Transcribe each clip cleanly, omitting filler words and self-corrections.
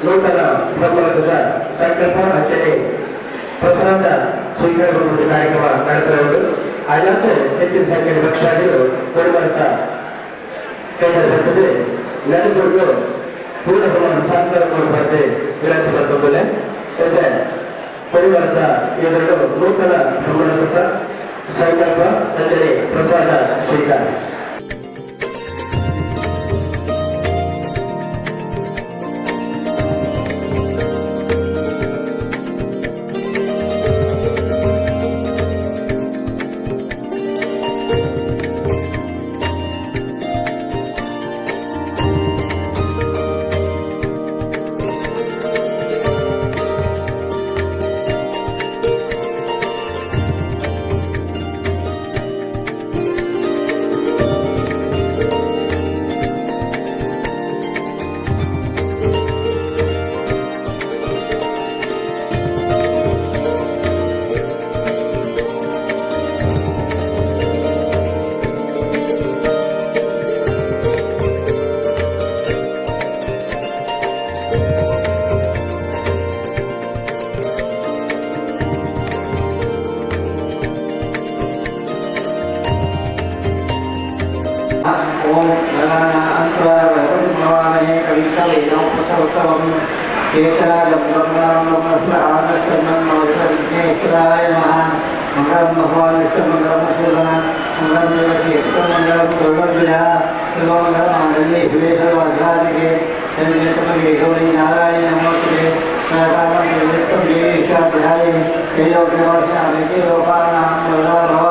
ನೂತನ ಬ್ರಹ್ಮರಥದ ಸಂಕಲ್ಪ ಅಂಚನೆ ಪ್ರಸಾದ ಸ್ವೀಕಾರ ಕಾರ್ಯಕ್ರಮ ನಡೆದಿರುವುದು. ಆಯಾತು ಹೆಚ್ಚಿನ ಸಂಖ್ಯೆಯ ಭಕ್ತಾದಿಗಳು ಕೊಡಿಮರತ ಕೈಯಲ್ಲಿ ಬರ್ತದೆ ನಡೆದುಕೊಂಡು ಪೂರ್ಣ ಪ್ರಮಾಣ ಸಹಕಾರ ಕೊಡುವಂತೆ ವಿನಂತಿ ಮಾಡಿಕೊಳ್ಳೆ. ಮತ್ತೆ ಕೊಡಿಮರತ ಎದುರು ನೂತನ ಬ್ರಹ್ಮರಥದ ಸಂಕಲ್ಪ ಅಂಚನೆ ಪ್ರಸಾದ ಸ್ವೀಕಾರ. ಓಂ ಗಣಾನಾಂತ್ವಾಮಹೇ ಕವಿಕವೇನೋಪಸೌತ್ತಮಂ ಏಕರಾಜಂ ಬ್ರಹ್ಮಣಾಂ ವಿಘ್ನೇಶ್ವರಾಯ ನಮಃ. ಮಂಗಳಂ ಭಗವಾನ್ ವಿಷ್ಣುಮಂಗಳಂ ಮಧುಸೂದನ ಮಂಗಳಂ ದೇವಕಿ ಮಂಗಳಂ ಗರುಡಧ್ವಜ ಸರ್ವಮಂಗಳ ಮಾಂಗಲ್ಯೆ ಶಿವೆ ಸರ್ವಾರ್ಧಾಧಿಕೆ ಶರಣ್ಯೇ ತ್ರ್ಯಂಬಕೆ ಗೌರಿ ನಾರಾಯಣ ನಮೋಸ್ತುತೆ. ಸಹಕಾರಂ ವಿವಿಧಂ ದೇವೇಶಾಧ್ಯಾಯೇ ತ್ರೈಲೋಕ್ಯವಾಸಿನಾಮಿತಿ ಲೋಕಾನಾಂ ವರದಾ ಭವ.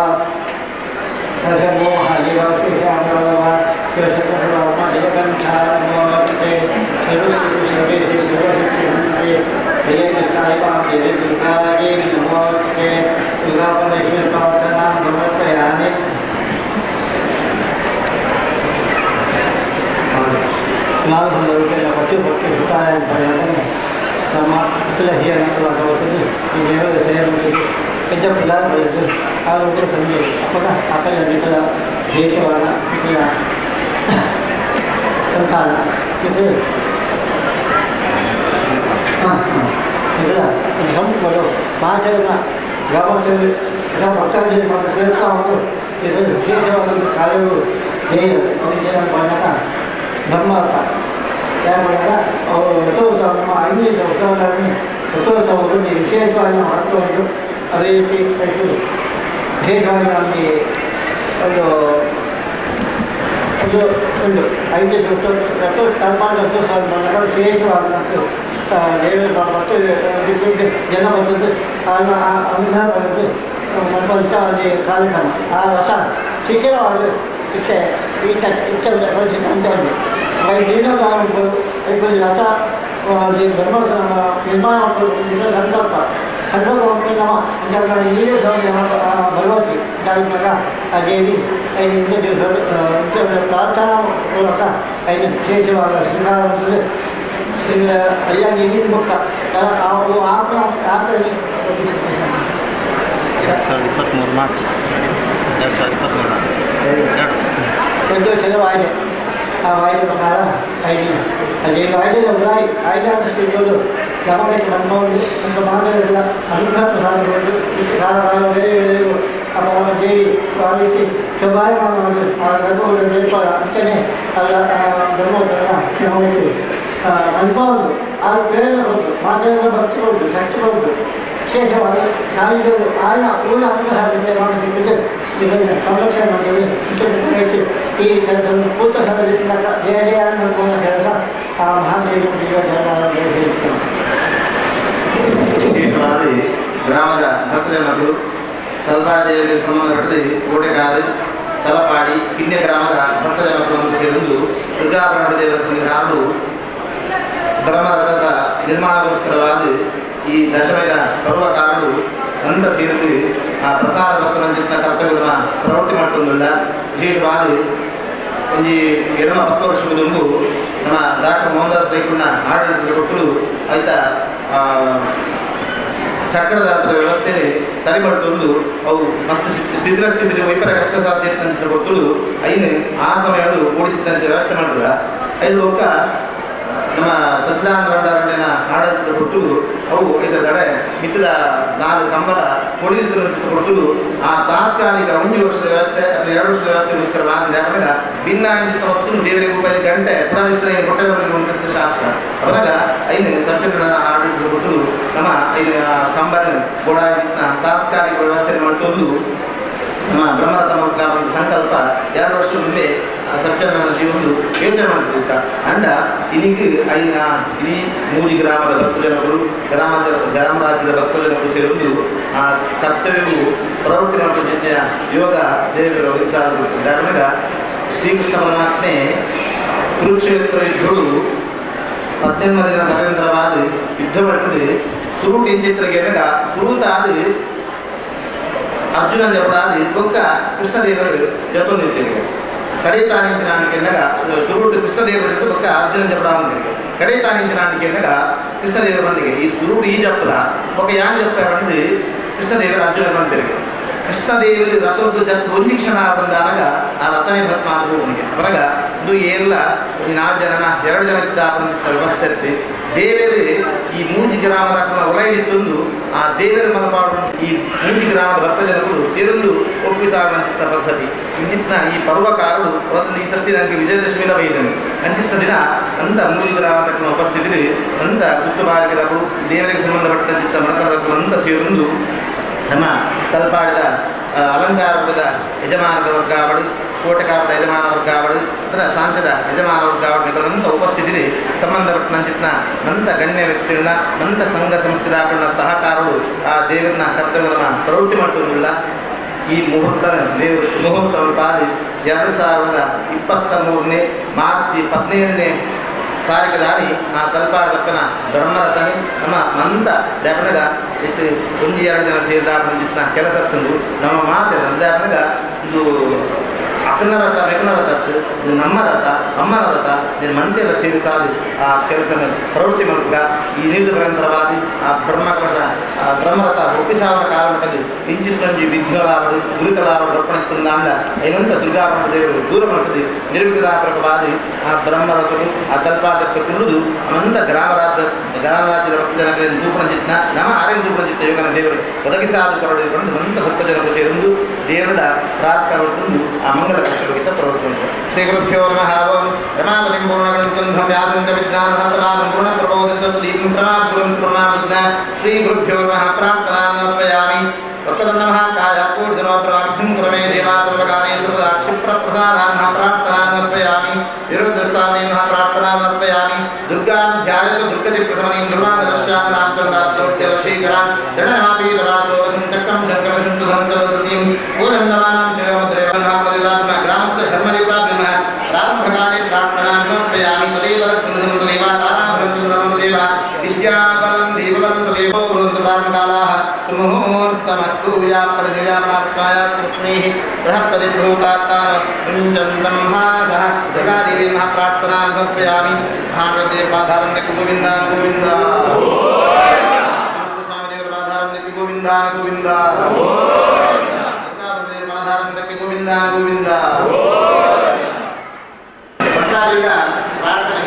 ಸಂಸಾರ ಇದು ಇದರ ಸಂಪುಗಳು ಮಾಸೆಲ್ಲ ಗ್ರಾಮಸ್ಥರು ಭಕ್ತಾದಿ ಕೆಲಸವನ್ನು ಇದು ವಿಶೇಷವಾದ ಕಾರ್ಯವು ಮಾಡಿದಾಗ ಬ್ರಹ್ಮಾರ್ಥ ಯಾವಾಗ ಅವರು ರಥೋತ್ಸವ ನಮ್ಮ ಐದನೇ ಉತ್ಸವದಲ್ಲಿ ರಥೋತ್ಸವವನ್ನು ವಿಶೇಷವಾಗಿ ಮಹತ್ವವನ್ನು ಅದೇ ರೀತಿ ವಿಶೇಷವಾಗಿ ನಮಗೆ ಒಂದು ಒಂದು ಒಂದು ಐದನೇ ರಥೋತ್ಸವ ರಥೋತ್ಸವ ಬಂದಾಗ ವಿಶೇಷವಾದ ದೇವರು ಮತ್ತು ಜನ ಬಂದದ್ದು ಅನುಗ್ರಹ ಬಂದದ್ದು ಮನ್ಪಂಚ ಅಲ್ಲಿ ಕಾರ್ಯಕ್ರಮ ಆ ರಸ ಶಿಖರವಾದ ಇತ್ತೆ ಈತ ಇತ್ತ ಅಂತ ಉಂಟು ಜೀರ್ಣೋದ್ಧಾರ ರಥ ಬ್ರಹ್ಮೋತ್ಸವ ನಿರ್ಮಾಣ ಸಂಕಲ್ಪ ಸಂಕಲ್ಪ ನಮ್ಮ ನೀರೇ ಭಗವತಿ ಆ ದೇವಿ ಪ್ರಾರ್ಥನಾ ಮೂಲಕ ಐದು ವಿಶೇಷವಾದ ಶೃಂಗಾರ ಅಯ್ಯ ನೀರಿನ ಮುಕ್ತ 2023 ಮಾರ್ಚ್ 2023 ಒಂದು ವರ್ಷದ ವಾಯ್ದೆ ಆ ವಾಯ್ದೆ ಪ್ರಕಾರ ಐದು ಅದೇ ವಾಯ್ದೆ ಉದಾರಿ ಆಯ್ದಾದ ಶ್ರೀಗಳು ಗಮನಕ್ಕೆ ಬಂದವರು ಒಂದು ಮಾದರಿಗಳ ಅನುಗ್ರಹ ಪ್ರಸಾದಗಳು ಕಾಲ ಕಾಲ ಬೇರೆ ಬೇರೆ ಆ ದೇವಿ ಆ ರೀತಿ ಶುಭಾಯಮಾನವಾಗಿ ಆ ಗರ್ಭಗುಡಿ ನೇಪಾಳ ಅಂಚನೆ ಅಲ್ಲ ಬ್ರಹ್ಮೋತ್ಸವ ಅನುಭವ ಆ ಪ್ರೇರಣೆ ಬಂತು ಮಾತೆಯ ಭಕ್ತಿ ಬಂತು ಶಕ್ತಿ ಬಂತು ವಿಶೇಷವಾದ ನಾಯಿಗಳು ಆಯ ಪೂರ್ಣ ಅನುಗ್ರಹ ಮಾಡಬೇಕಿದೆ ಇದನ್ನು ಸಂರಕ್ಷಣೆ ಮಾಡಿದೆ ಈ ಕೆಲಸವನ್ನು ಪೂರ್ತ ಸಮಯದಿಂದ ಜಯ ಜಯ ಅನ್ನುವ ಕೆಲಸ ಆ ಮಹಾದೇವಿ ಜಯ. ವಿಶೇಷವಾಗಿ ಗ್ರಾಮದ ಭಕ್ತಜನರು ತಲಪಾಡಿ ದೇವಿಗೆ ಸಂಬಂಧಪಟ್ಟது ಕೋಟೆಕಾರು ತಲಪಾಡಿ ಕಿನ್ಯ ಗ್ರಾಮದ ಭಕ್ತಜನರು ಸೇರಿದು ದುರ್ಗಾಪರಣ ದೇವರ ಸನ್ನಿಧಾನವು ಬ್ರಹ್ಮರಥದ ನಿರ್ಮಾಣಕ್ಕೋಸ್ಕರವಾದ ಈ ದಶಮಿಯ ಪರ್ವಕಾರರು ಅಂತ ಸೇರಿದು ಆ ಪ್ರಸಾದ ಭಕ್ತರಂಜಿತ ಕರ್ತವ್ಯದ ಪ್ರವೃತ್ತಿ ಮಾಡಿಕೊಂಡಿಲ್ಲ. ವಿಶೇಷವಾದ ಒಂಜಿ ಎಡಮ 10 ವರ್ಷದ ದುಂಬು ನಮ್ಮ ಡಾಕ್ಟರ್ ಮೋಹನ್ ದಾಸ್ ರೈಕುಣ್ಣ ಆಡಳಿತದ ಕೊಟ್ಟರು ಆಯ್ತಾ ಚಕ್ರದ ವ್ಯವಸ್ಥೆ ಸರಿ ಮಾಡಿಕೊಂಡು ಅವು ಮಸ್ತ್ ಸ್ಥಿತಿರ ಸ್ಥಿತಿ ವೈಪರ ಕಷ್ಟ ಸಾಧ್ಯ ಅಂತ ಕೊಟ್ಟರು ಐನು ಆ ಸಮಯಡು ಓಡಿಸಿದ್ದಂತೆ ವ್ಯವಸ್ಥೆ ಮಾಡಿದ್ರ ಐದು ಒಕ್ಕ ನಮ್ಮ ಸಚ್ಚಿದಾನಂದ ಭಂಡಾರಣ್ಯನ ಆಡಳಿತದ ಕೊಟ್ಟರು ಅವು ಇದರ ತಡೆ ಮಿತ್ತದ 4 ಕಂಬದ ಹೊಡಿದ ಕೊಟ್ಟರು ಆ ತಾತ್ಕಾಲಿಕ 1 ವರ್ಷದ ವ್ಯವಸ್ಥೆ ಅಥವಾ 2 ವರ್ಷದ ವ್ಯವಸ್ಥೆಗೋಸ್ಕರ ಮಾಡಿದ. ಯಾಕಂದ್ರೆ ಭಿನ್ನ ಅಂಜಿತ ವಸ್ತು ದೇವರಿಗೆ ರೂಪಾಯಿ ಗಂಟೆ ಪುನಃ ಕೊಟ್ಟರೆ ಶಾಸ್ತ್ರ ಅವಾಗ ಐನು ಸಜ್ಜನ ಆಡಳಿತದ ಕೊಟ್ಟರು ನಮ್ಮ ಐದು ಕಂಬನ ಗೋಡಾಗಿದ್ದ ತಾತ್ಕಾಲಿಕ ವ್ಯವಸ್ಥೆ ಮಾಡಿಕೊಂಡು ನಮ್ಮ ಬ್ರಹ್ಮರಥ ಒಂದು ಸಂಕಲ್ಪ 2 ವರ್ಷದ ಮುಂದೆ ಸಜ್ಜನ ಜೀವನ ಯೋಚನೆ ಮಾಡ್ತಿದ್ದ ಅಂಡ ಇದಕ್ಕೆ ಐನ ಇಡೀ ಮೂರು ಗ್ರಾಮದ ಭಕ್ತಜನರು ಗ್ರಾಮ ರಾಜ್ಯದ ಭಕ್ತಜನರು ಸೇರಿಕೊಂಡು ಆ ಕರ್ತವ್ಯವು ಪ್ರವೃತ್ತಿ ಮಾಡುವ ಯೋಗ ದೇವರು ಒದಗಿಸಾಗ ಶ್ರೀಕೃಷ್ಣ ಪರಮಾತ್ಮೆ ಕುರುಕ್ಷೇತ್ರ ಯುದ್ಧಗಳು 18 ದಿನ ಪರ್ಯಂತರವಾದ ಯುದ್ಧ ಮಾಡ್ತದೆ. ಸುರುಟ್ ಇಂಚಿತ್ರಗೆ ಸುರುತಾದ ಅರ್ಜುನ ಜಪಡಾದ ಬೊಕ್ಕ ಕೃಷ್ಣದೇವರು ಜೊತೆ ಕಡೆ ತಾನಿಂಚಿನಾಣಿಕೆನ್ನಗ ಸುರುಟು ಕೃಷ್ಣದೇವರ ಜೊತೆ ಬೊಕ್ಕ ಅರ್ಜುನ ಜಪಡಾವಂದಿರಿಗೆ ಕಡೆ ತಾನಿಂಚಿನಾಣಿಕೆನ್ನಗ ಕೃಷ್ಣದೇವರು ಬಂದಿಗೆ ಈ ಸುರುಟು ಈ ಜಪ್ಪದ ಬೊಕ್ಕ ಯಾನ್ ಜಪ್ಪ ಬಂದು ಕೃಷ್ಣದೇವರು ಅರ್ಜುನ ಬಂದಿರಿಗೆ ಕೃಷ್ಣದೇವರು ರಥದ್ದು ಜತ್ ಒಂದು ಕ್ಷಣ ಬಂದಾಗ ಆ ರಥನೇ ಭಸ್ಮ ಆದ ಅವನಿಗೆ ಹೊರಗ ಇದು ಎಲ್ಲ 4 ಜನ 2 ಜನ ಇದ್ದ ವ್ಯವಸ್ಥೆ ಇತ್ತು. ದೇವರು ಈ ಮೂಂಜಿ ಗ್ರಾಮದ ಒಳಗಿಟ್ಟೊಂದು ಆ ದೇವರ ಮನಪಾಡು ಈ ಮೂಂಜಿ ಗ್ರಾಮದ ಭಕ್ತ ಜನರು ಸೇರೊಂದು ಒಪ್ಪಿಸಾಡುವಂತಿತ್ತ ಪದ್ಧತಿ ಇಂಚಿತ್ನ ಈ ಪರ್ವಕಾರರು ಅವತ್ತೊಂದು ಈ ಸತಿ ನನಗೆ ವಿಜಯದಶಮಿಲ ಬೈದನು ಅಂಚಿತ್ತ ದಿನ ಅಂತ ಮೂಂಜಿ ಗ್ರಾಮದ ಉಪಸ್ಥಿತಿ ಅಂತ ಗುತ್ತುಬಾರಿಗೆದವರು ದೇವರಿಗೆ ಸಂಬಂಧಪಟ್ಟಂತಿತ್ತ ಮನತನದವರು ಅಂತ ಸೇರೊಂದು ನಮ್ಮ ತಲಪಾಡಿದ ಅಲಂಕಾರಪುರದ ಯಜಮಾನದ ವರ್ಗಾವಳಿ ಕೋಟೆಕಾರದ ಯಜಮಾನ ವರ್ಗಾವಳಿ ಅದರ ಸಾಂತ್ಯದ ಯಜಮಾನ ವರ್ಗಾವಳಿ ಉಪಸ್ಥಿತಿ ಸಂಬಂಧಪಟ್ಟಂಚಿತ್ನ ಮಂತ ಗಣ್ಯ ವ್ಯಕ್ತಿಗಳನ್ನ ಮಂತ ಸಂಘ ಸಂಸ್ಥೆದಾಗಳನ್ನ ಸಹಕಾರರು ಆ ದೇವರನ್ನ ಕರ್ತವ್ಯವನ್ನು ಪ್ರವೃತ್ತಿ ಮಾಡಿಕೊಂಡಿಲ್ಲ. ಈ ಮುಹೂರ್ತ ದೇವರು ಮುಹೂರ್ತವನ್ನು ಪಾದಿ 2023 ಮಾರ್ಚ್ 17ನೇ ತಾರೀಕು ದಾರಿ ಆ ತಲಪಾಡದಪ್ಪನ ಬ್ರಹ್ಮರಥನಿ ನಮ್ಮ ಮಂತ ದ್ಯಾಪನಗ ಇತ್ತು 1-2 ಜನ ಸೇರಿದ ಬಂದಿತ್ತು ಕೆಲಸ ತಂದು ನಮ್ಮ ಮಾತೆ ದ್ಯಾಪನಗ ಇದು ಅಕ್ಕನ ರಥ ಮೆಕ್ಕನ ರಥ ಇದು ನಮ್ಮ ರಥ ಅಮ್ಮನ ರಥ ನಿನ್ನ ಮಂತೆಲ್ಲ ಸೇರಿಸಾದು ಆ ಕೆಲಸನ ಪ್ರವೃತ್ತಿ ಮೂಲಕ ಈ ನೀರು ಗ್ರಂಥವಾದಿ ಆ ಬ್ರಹ್ಮಕಲಶ ಆ ಬ್ರಹ್ಮರಥ ಒಪ್ಪಿಸಾವರ ಕಾರಣದಲ್ಲಿ ಇಂಚಿತ್ತೊಂಜಿ ವಿಘ್ನಲಾವಡು ಗುರುತಲಾವಡು ರೊಪ್ಪಣಂದ ಏನಂತ ದುರ್ಗಾಪಣ ದೇವರು ದೂರ ಮಾಡ್ತದೆ ನಿರ್ವಿಘ್ನಾಪರಕವಾದಿ ಆ ಬ್ರಹ್ಮರಥವು ಆ ತಲ್ಪಾದಕ್ಕೆ ಕುಳ್ಳುದು ಅನಂತ ಗ್ರಾಮರಾಜ್ಯದ ಭಕ್ತ ಜನಗಳಿಗೆ ದೂಪಣ ಚಿತ್ನ ನಮ್ಮ ಆರ್ಯನ ದೂಪಣ ಚಿತ್ತ ಯೋಗನ ದೇವರು ಒದಗಿಸಾದ ಕೊರಡು ಮಂತ ಭಕ್ತ ಜನರು ಸೇರೊಂದು ದೇವರ ಪ್ರಾರ್ಥನೆ ಮಾಡಿಕೊಂಡು ಆ ಮಂಗಲ ಕರ್ತವ್ಯಕ್ಕೆ ಪ್ರವೃತ್ತಿ. ಶ್ರೀ ಗುರುಭ್ಯೋ ನಮಃ. ಓಂ ರಮಾಪತಿಂ ಪೂರ್ಣಗಣಂತಂಧಂ ವ್ಯಾಸಂತ ವಿಜ್ಞಾನ ಸತ್ವಾನಂ ಪೂರ್ಣ ಪ್ರಬೋಧಂತಂ ಪ್ರಮಾದ್ಗುರುಂ ಪೂರ್ಣಾವಿಜ್ಞ. ಶ್ರೀ ಗುರುಭ್ಯೋ ನಮಃ. ಪ್ರಾರ್ಥನಾಂ ಸಮರ್ಪಯಾಮಿ. ವಕ್ರತುಂಡ ಮಹಾಕಾಯ ಕೋಟಿಧರ್ಮಪ್ರವಿಘ್ನಂ ಕುರು ಮೇ ದೇವಾತರ್ವಕಾರ್ಯೇಷು ಸರ್ವದಾ ಕ್ಷಿಪ್ರಪ್ರಸಾದಾನ್ ಪ್ರಾರ್ಥನಾಂ ಸಮರ್ಪಯಾಮಿ. ವಿರುದ್ಧಸ್ವಾಮಿ ನಮಃ. ಪ್ರಾರ್ಥನಾಂ ಸಮರ್ಪಯಾಮಿ. ದುರ್ಗಾಂ ಧ್ಯಾಯತು ದುರ್ಗತಿ ಪ್ರಶಮನೀಂ ದುರ್ವಾದರಶ್ಯಾಮಲಾಂ ಚಂದ್ರಾಬ್ಜೋದ್ಯಲಶೇಖರಾಂ ದೃಢನಾಪೀತವಾಸೋವಸಂ ಚಕ್ರಂ ಶಂಕರಶಂ ಸುಧನಂತದತೀಂ ಪೂರಂದಮಾನಾಂ ಶಿವಮುದ್ರೇವನ್ನಾತ್ಮಲಿಲಾತ್ಮ ಗ್ರಾಮಸ್ಥ ಧರ್ಮದೇವತಾಭ್ಯಃ ಪ್ರಾರಂಭಕಾಲೇ ಪ್ರಾರ್ಥನಾಂ ಸಮರ್ಪಯಾಮಿ. ತದೇವ ತದೇವ ತಾರಾಭ್ರಂತು ಸರ್ವಂ ದೇವ ವಿದ್ಯಾಬಲಂ ದೇವಬಲಂ ತದೇವೋ ಬೃಹಂತು ಪ್ರಾರಂಭಕಾಲಾಃ ಸುಮುಹೂರ್ತಮಸ್ತು ಯಾಪರನಿರ್ಯಾಪನಾತ್ಮಾಯ ಕೃಷ್ಣೈಃ ಬೃಹಸ್ಪತಿ ಭೂತಾತ್ತಾನ ಋಂಜಂತಂ ಹಾಸಃ ಜಗಾದೇವಿ ಮಹಾಪ್ರಾರ್ಥನಾಂ ಸಮರ್ಪಯಾಮಿ. ಮಹಾದೇವ ಗೋವಿಂದ ಗೋವಿಂದ ಸ್ವಾಮಿ ದೇವರ ಪಾದಾರವಿಂದಕ್ಕೆ ಗೋವಿಂದ ಗೋವಿಂದ ದೇವರ ಪಾದಾರವಿಂದಕ್ಕೆ ಗೋವಿಂದ ಗೋವಿಂದ. ಭಕ್ತಾದಿಗಳ ಪ್ರಾರ್ಥನೆ